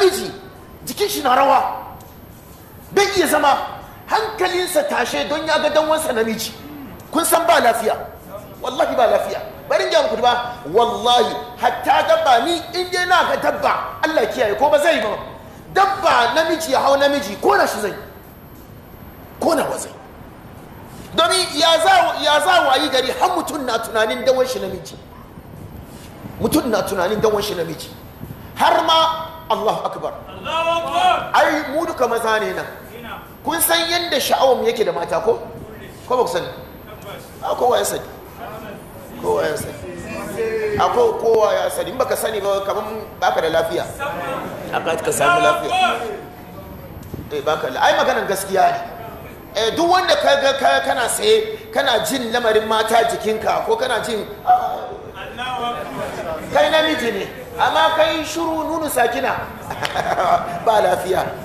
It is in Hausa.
Namiji jikin shi na rawa, bai iya zama, hankalinsa tashe don ya ga danwansa namiji. Kun san ba lafiya, wallahi ba lafiya. Barin gaya muku ba, wallahi hatta dabba, ni in dai na ga dabba, Allah kiyaye, ko ba zai ba, dabba namiji ya hau namiji, ko na shi zai, ko na wa zai. Domin ya za wayi gari har mutum na tunanin dawon shi namiji, mutum na tunanin dawon shi namiji, har ma Allahu akbar. Ai mu duka maza ne nan, kun san yadda sha'awar yake da mata, ko ko ba ku sani? A kowa ya sani, kowa ya sani, akwai kowa ya sani. In baka sani ba, kaman baka da lafiya, aka ka samu lafiya. Eh, baka, ai maganan gaskiya ne. Eh, duk wanda ka ga kana saye, kana jin lamarin mata jikinka, ko kana jin kai namiji ne, amma kai shiru, nunu sakina, ba lafiya.